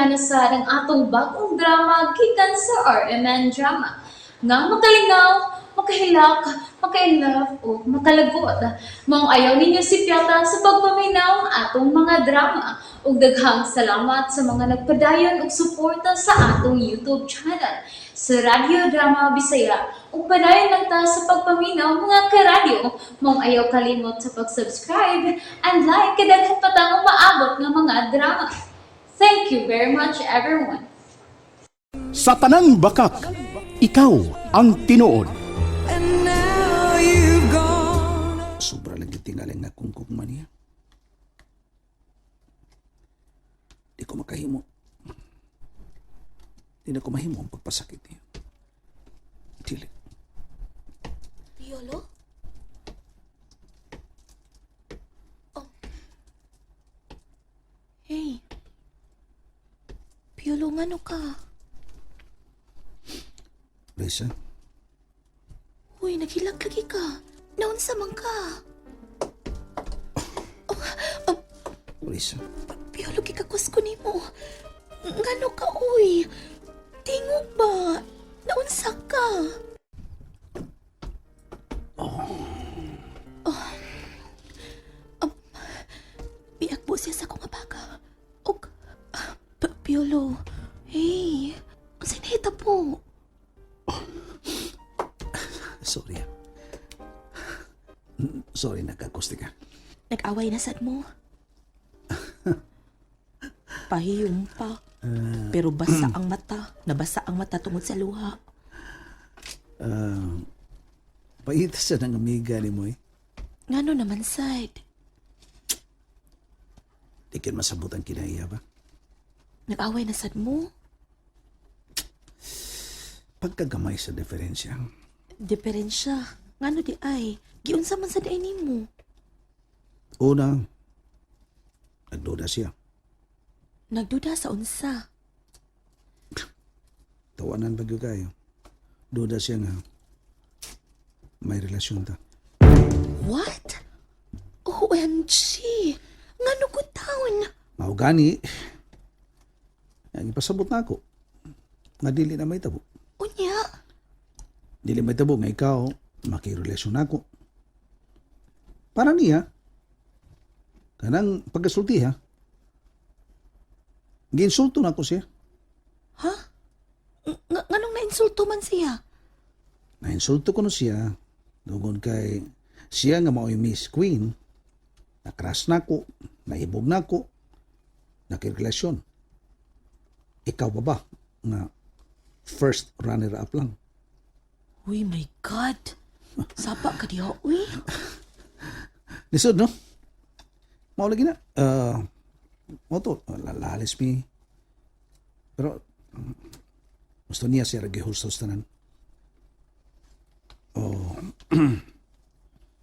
Handa na sa ang atong bagong drama gikan sa RMN Drama. Nga makalingaw, makahilak, maka-inlove o makalagot. Maong ayaw ninyo sipyata sa pagpaminaw ang atong mga drama. Ug daghang salamat sa mga nagpadayon og suporta sa atong YouTube channel sa Radyo Drama Bisaya. Ug padayon lang ta sa pagpaminaw, mga karadyo. Maong ayaw kalimot sa pag-subscribe and like kay daghan pa tang umaabot nga mga drama. Thank you very much, everyone. Sa tanang bakak, ikaw ang tinuod. And now you've gone. Sobra lang yung tingaling na kung kugma niya. Di ko makahimo. Di na ko mahimo ang pagpasakit niya. Dili. Piolo? Oh. Hey. Piolo, ngano ka? Lisa, Uy, naghilak lagi ka. Naunsa man ka? Lisa, Piolo, gikakos ko nimo. Ngano ka, uy? Tingog ba? Naunsa ka? Oh. Biak po siya sa akong baka. Og, Piolo, hey, unsay nahitabo? Sorry ah. Sorry, nagkagusti ka. Nag-away na sad mo. Pahiyom pa. Pero basa ang mata. Nabasa ang mata tungod sa luha. Paita sa ng amiga ni mo eh. Ngano naman sad? Di ka masabot ang kinaiya ba? Nag-away na sad mo? Pagkagamay sa diferensya. Diferensya. Ngano di ay? Giunsa man sad ay nimo? Una, nagduda siya. Nagduda sa unsa. Tawanan bagyo kayo. Duda siya nga may relasyon ta. What? OMG! Ngano ko taon? Mao gani, ang ipasabot na ako, nga dili na may tabo. Unya? Dili may tabo nga ikaw, makirelasyon ako. Para niya, kanang pagkasulti ha, giinsulto na ako siya. Ha? Nganong nainsulto man siya? Nainsulto ko no siya, dugon kay siya nga mao'y Miss Queen, nakras na ko, naibog na ko, nakirelasyon. Ikaw ba ba nga first runner-up lang? Uy, my God! Sapa ka diha, uy. Lisod, no? Mao lagi na. Mo to, lalalis mi. Pero, gusto niya siya ragihustos tanan. Oh,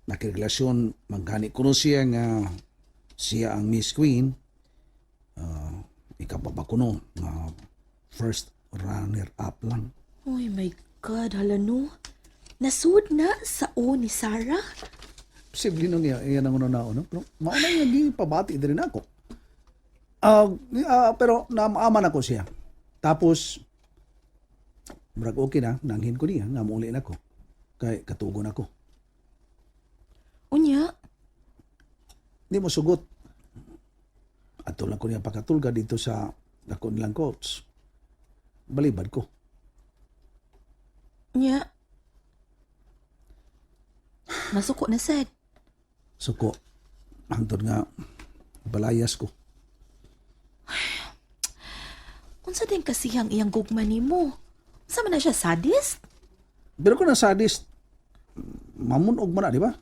nakirelasyon, manggani ko no siya nga siya ang Miss Queen. Ikababa ko no, nga first runner-up lang. Uy, my God, hala no. Nasud na sa o ni Sarah? Posible nung iya, iya nang una no? Pero mauna yung gipabati din ako. Pero naamaman ako siya. Tapos, murag okay na, nanghin ko niya, nga muuli na ako. Kay katugon ako. Unya, Hindi mo sugot. Ato lang ko niya pakatulga dito sa dako nilang coach. Balibad ko. Unya. Masuko na sad. Suko, hangtod nga, balayas ko. Unsa din kasi ang iyang gugma nimo? Unsa man na siya, sadist? Pero kung nasadist, mamunog man na, di ba?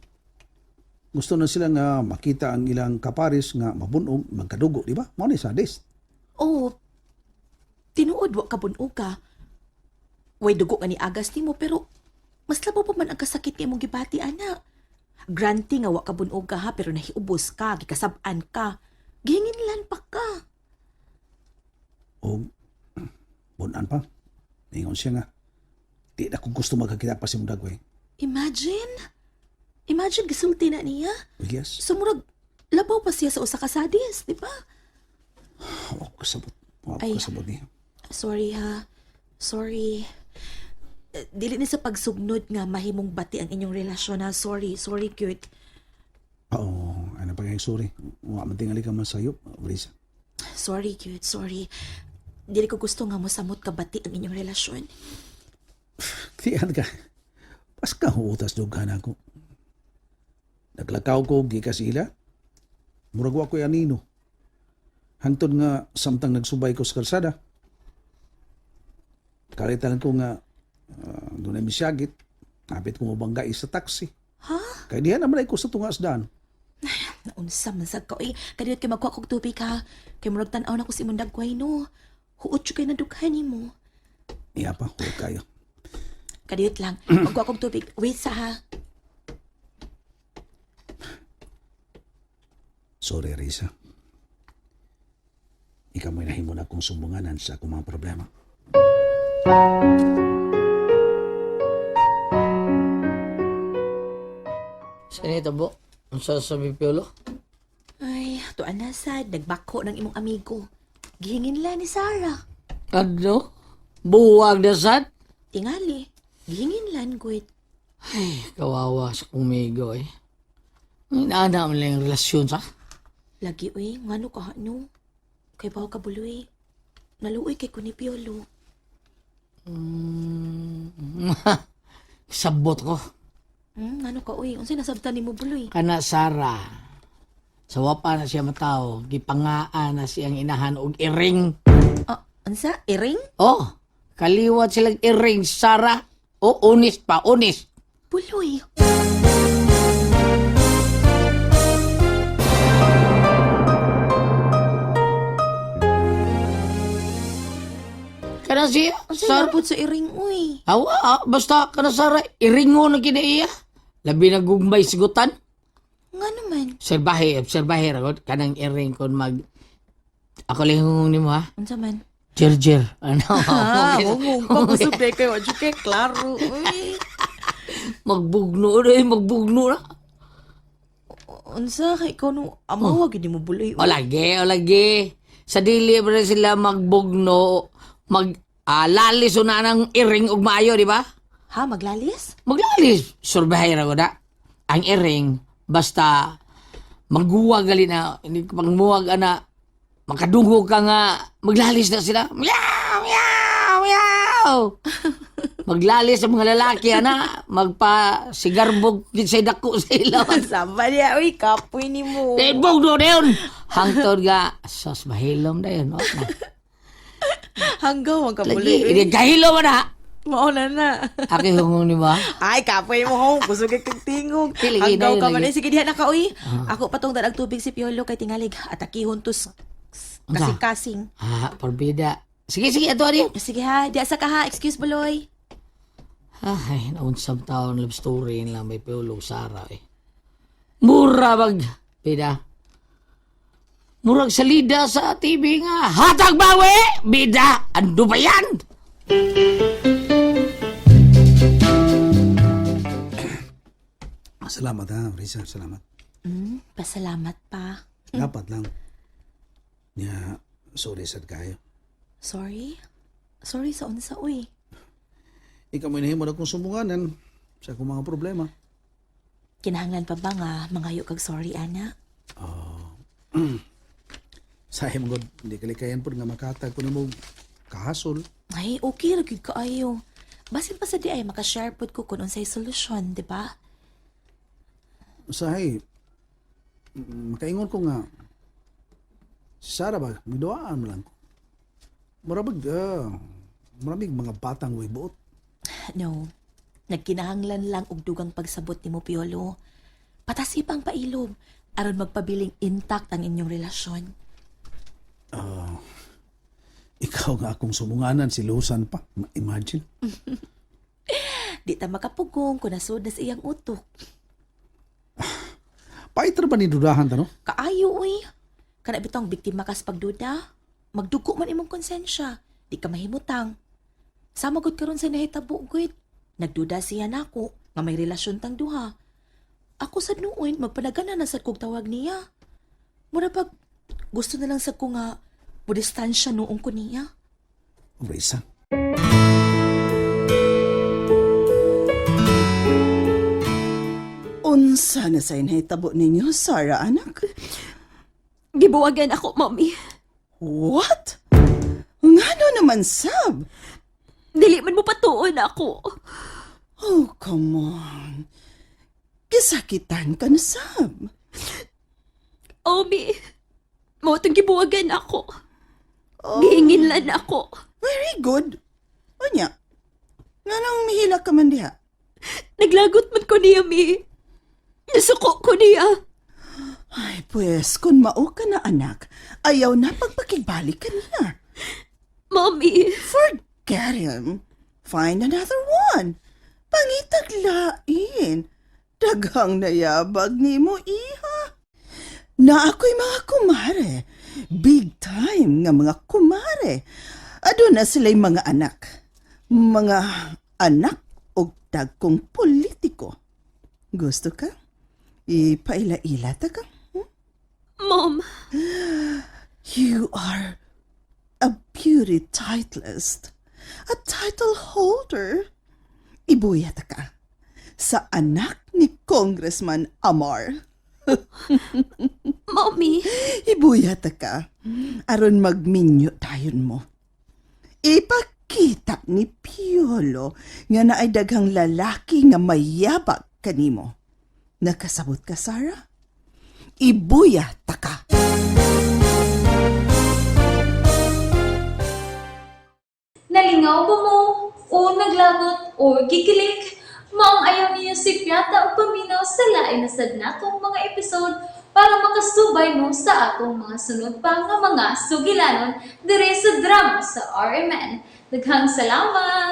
Gusto na sila nga makita ang ilang kaparis nga mabunog, magkadugo, di ba? Mao ni sadist. Oh, tinuod wa ka bunog ka. Way dugo nga ni agas nimo pero mas labaw pa man ang kasakit nga imong gibati ana. Granting nga wa ka bunog ka ha pero nahiubos ka, gikasab-an ka. Gihinginlan pa ka. O, bunan pa. Ingon siya nga, di na kung gusto magkakita pa si Mundagway. Imagine. Imagine gisulti na niya. Yes, Sumurag labaw pa siya sa usa ka sadist, di ba? ako kasabot. Wa Ay. ko kasabot niya. Sorry ha. Sorry. Eh, dili ni sa pagsugnod nga mahimong bati ang inyong relasyon ha. Sorry, sorry cute. Oo, ano pa kayong sorry. Wa man tingali ka masayop, Risa. Sorry cute, sorry. Dili ko gusto nga mosamot ka bati ang inyong relasyon. Tiyan ka. Pas ka huutas dughan ako. Naglakaw ko gikas ila. Murag wa ko'y anino. Hangtod nga samtang nagsubay ko sa kalsada. Kalitan ko nga doon ay misyagit. Napit ko mabangga sa taxi. Ha? Kaya diha naman ay ko sa tungas daan. Naunsa man sad ka oy. Kadiyot kay magkuha kog tubig ha. Kay murag tan-aw na ko si imong dagway no. Huot jud kay nadughan nimo. Iya pa, huwag kayo. Kadiyot lang. Magkuha kog tubig. Wait sa ha. Sorry, Risa. Ikaw mo'y nahimo na akong sumbunganan sa akong mga problema. Sa bo? Ang sasabi Piolo? Ay, tuan na sad. Nagbako ng imong amigo. Gihingin la ni Sarah. Ano? Buwag na sad? Tingali. Gihingin lan, guit. Ay, kawawa sa kong migo eh. Inaana mo lang yung relasyon sa? Lagi, uy. Ngano ka, no? Kay bawo ka buloy. Naluoy kay kuni Piolo. Sabot ko. Ngano ka, uy? Unsay nasabtan nimo buloy? Kana Sara. Sa wapa na siya matao, gipangaan na siyang inahan og iring. Ah, unsa? Iring? Oh, kaliwat silang iring, Sara. Oh, unis pa, unis. Buloy. Kana siya, Unsay Sara. napod sa iring, uy? Awa, ah, basta kana Sara, iringo na kinaiya. Labi na gugmay sigutan. Ngano man? Obserbahe, obserbahe ra gud kanang iring kon mag ako lang hungong nimo ha. Unsa man? Jerjer. Ano? Ah, humong pa ko sub kay wa jud kay klaro, uy. Magbugno na eh, magbugno na. Unsa kay ikaw no amawa gid nimo buloy. O lagi, o lagi. Sa dili ba rin sila magbugno, mag lalis na ng iring og maayo, di ba? Ha, maglalis? Maglalis. Surbahe ra gud na. Ang iring basta magguwag gali na, hindi ka pagmuwag ana, makadungog ka nga, maglalis na sila. Meow, meow, meow. Maglalis ang mga lalaki, ana, magpa sigarbog sa dako sa ilawan. Sama niya, uy, kapoy nimo. Dahil bugno na yun. Hangtod nga, sos, mahilom na yun. No? Hanggaw ang Lagi, kabuloy. hindi, kahilom na. Mao na na. Aki hungong ni ba? Ay, kapoy mo hong. Kusog kay tingog. Lagi na Hanggaw yun, ka man. lagi. Eh, sige, diha na ka, uy. Ako patong dalag tubig si Piolo kay tingalig. Atakihon tos Unsa? kasing-kasing. Ah, porbida. Sige, sige, ato ani. Sige ha, diha sa ka ha. Excuse buloy. Ay, naunsam taon love story lang may piulog Sara eh. Mura bag, bida. Murag salida sa TV nga. Hatag bawi! Bida! Ando ba yan? Salamat ha, Risa. Salamat. Pasalamat pa. Dapat lang. Nya, sorry sad kayo. Sorry? Sorry sa unsa, uy. Ikaw mo'y nahimo na akong sumbunganan sa akong mga problema. Kinahanglan pa ba nga mangayo kag sorry, ana? Sa imong god, hindi kalikayan po nga makatag ko nimo kahasol. Ay, okay ra gyud kaayo. Basin pa sa di ay makashare pod ko kung unsay solusyon, di ba? Usahay, makaingon ko nga, si Sarah ba, miduaan mo lang ko. Murabag, maraming mga batang way buot. No. Nagkinahanglan lang og dugang pagsabot nimo Piolo. Patasi pang pailob aron magpabiling intact ang inyong relasyon. Ikaw nga akong sumunganan, si Lusan pa. Imagine. Di ta makapugong kung nasud na sa iyang utok. Pait ra ba ni dudahan ta, no? Kaayo uy. Kana bitong biktima kas pagduda. Magdugo man imong konsensya. Di ka mahimutang. Sama gud karon sa nahitabo gud. Nagduda siya nako nga may relasyon tang duha. Ako sad nuon magpanagana na sad kog tawag niya. Mura pag gusto na lang sad ko nga Budistansya noong ko niya. Risa. Unsa na say nahitabo ninyo, Sarah, anak? Gibuwagan ako, Mami. What? Ngano naman, sab? Dili man mo patuon ako. Oh, come on. Gisakitan ka na, sab. Omi, mo itong gibuwagan ako. Gihinginlan ako. Very good. Unya, nganong mihila ka man diha? Naglagot man ko niya, Mi. Nasuko ko niya. Ay, pues, kung mao ka na, anak, ayaw na pagpakigbalik ka niya. Mami, Forget him. Find another one. Pangitag lain. Daghang nayabag ni mo, iha. Na ako'y mga kumare. Big time nga mga kumare. Aduna sila'y mga anak. Mga anak og dagkong politiko. Gusto ka? Ipaila-ila ta ka? Mom, You are a beauty titleist, a title holder. Ibuya ta ka sa anak ni Congressman Amar. Mami, Ibuya ta ka aron magminyo tayon mo. Ipakita ni Piolo nga naay daghang lalaki nga mayabag kanimo. Nakasabot ka, Sarah? Ibuya ta ka. Nalingaw ba mo? O naglagot o gikilig? Maong ayaw niyo si Piata ang paminaw sa lain na sad natong mga episode para makasubay mo sa atong mga sunod pa nga mga sugilanon dire sa drama sa RMN. Daghang salamat!